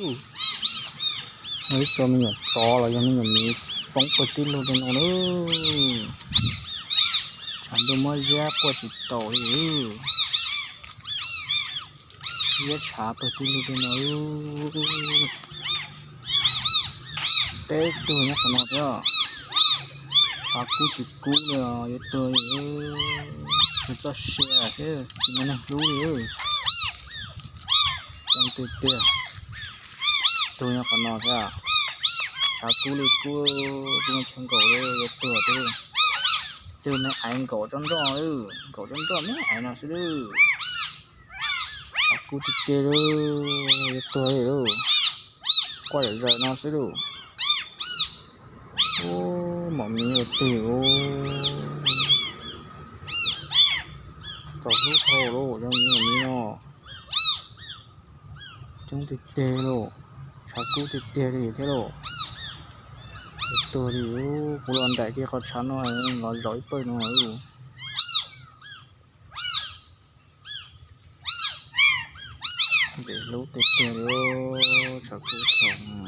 Ib co me nyuam tsov los yog me nyuam miv poob pawg tib lug li no lawm. Tshav ntuj muab ziab quaj tsis taus li. Ziab tshav pawg tib lug li no. Peb tug nyob qhov no thiab. Tshav kub tsis kub li os, yuav tuag li. Tsis txoj sia thiab tsis muaj neeg hlub li. Coob tiag tiag. Tug nyob qhov no thiab. Tshav kub li kub, tsis muaj chaw nkaum li, yuav tuag thiab. Twg me aiv nkaum tsob nroj, nkaum tsob nroj me aiv no xwb lawm. Tshav kub tiag tiag li, yuav tuag li lawm. Quaj zom zaws no xwb lawm. Ub, maum miv ua twg ub. Txaus hlub dhau lawm, cov miv no. Coob tiag tiag lawm, tshav kub tiag tiag li thiab lawm. Yuav tuag li, kuv los nraim kiag qhov tshav no, los zaum ib pawg no lawm. Ntev hlub tiag tiag li, tshav kub thaum.